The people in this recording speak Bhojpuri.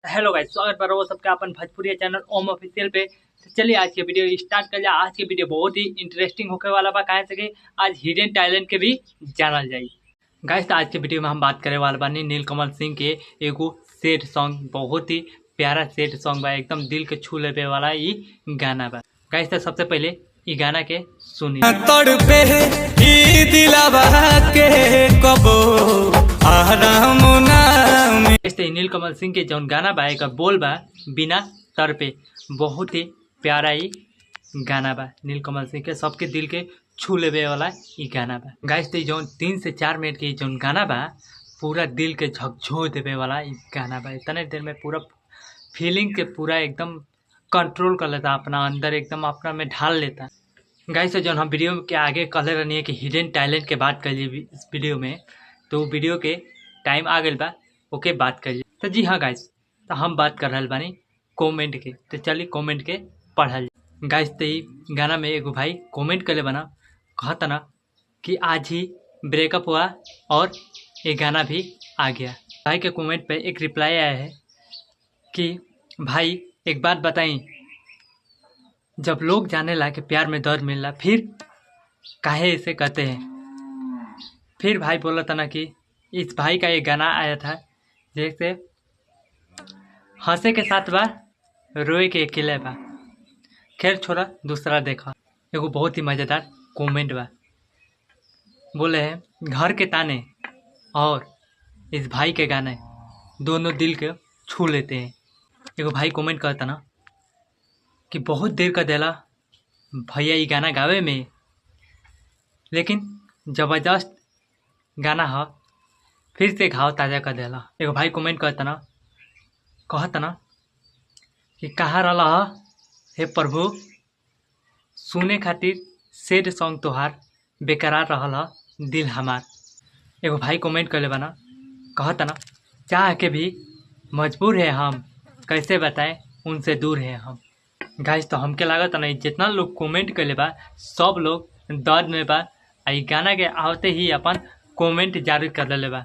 हेलो गाइस, स्वागत बा रउआ सबके अपन भोजपुरी चैनल ओम ऑफिशियल पे। तो चलिए आज के वीडियो स्टार्ट कर जा। आज के वीडियो बहुत ही इंटरेस्टिंग होके वाला बा, काहे से कि आज हिडन टैलेंट के भी जानल जाई। गाइस तो आज के वीडियो में हम बात करे वाला बानी नीलकमल सिंह के एगो सैड सॉन्ग, बहुत ही प्यारा सैड सॉन्ग बा, एकदम दिल के छू लेवे वाला ई गाना बा। गाइस तो सबसे पहले ई गाना के सुनी। तड़पे ई दिलवा के कबो आराम ना। गाइस तो नीलकमल सिंह के जौन गाना बा एकर बोल बा बिना तड़पे, बहुत ही प्यारा ई गाना बा। नीलकमल सिंह के सबके दिल के छू लेवे वाला ई गाना बा। गाइस तो जौन 3 से 4 मिनट के जौन गाना बा पूरा दिल के झकझोर देवे वाला ई गाना बा। इतने देर में पूरा फीलिंग के पूरा एकदम कंट्रोल कर लेता, अपना अंदर एकदम अपना में ढाल लेता। गाइस तो जौन हम वीडियो के आगे कहले रहनी है कि हिडन टैलेंट के बात करिए इस वीडियो में, तो वीडियो के टाइम आ गइल बा, ओके बात करिए। तो जी हाँ गाइस, तो हम बात कर रहल बानी कमेंट के, तो चलिए कमेंट के पढ़ल। गाइस तो ई गाना में एगो भाई कमेंट करे बना, कहता ना कि आज ही ब्रेकअप हुआ और ये गाना भी आ गया। भाई के कमेंट पे एक रिप्लाई आया है कि भाई एक बात बताई, जब लोग जाने ला कि प्यार में दर्द मिलला फिर काहे ऐसे कहते हैं। फिर भाई बोला था ना कि इस भाई का ये गाना आया था जैसे हंसे के साथ बा रोए के अकेले बा, खैर छोड़ा दूसरा देखा। एगो बहुत ही मज़ेदार कमेंट बा, बोले हैं घर के ताने और इस भाई के गाने दोनों दिल के छू लेते हैं। एगो भाई कमेंट करता ना कि बहुत देर का देला भैया ये गाना गावे में, लेकिन ज़बरदस्त गाना है, फिर से घाव ताज़ा कर देला। एगो भाई कमेंट करता ना, कहता ना कि कहाँ रहा हे प्रभु, सुने खातिर सैड सॉन्ग तोहार बेकरार रहल दिल हमार। एगो भाई कमेंट कर ले बना, कहता ना चाह के भी मजबूर है हम, कैसे बताएं उनसे दूर है हम। गाइस तो हमके लागत नहीं जितना लोग कमेंट कर ले बा सब लोग दर्द में बा, आ गाना के आवते ही अपन कमेंट जारी कर ले बा।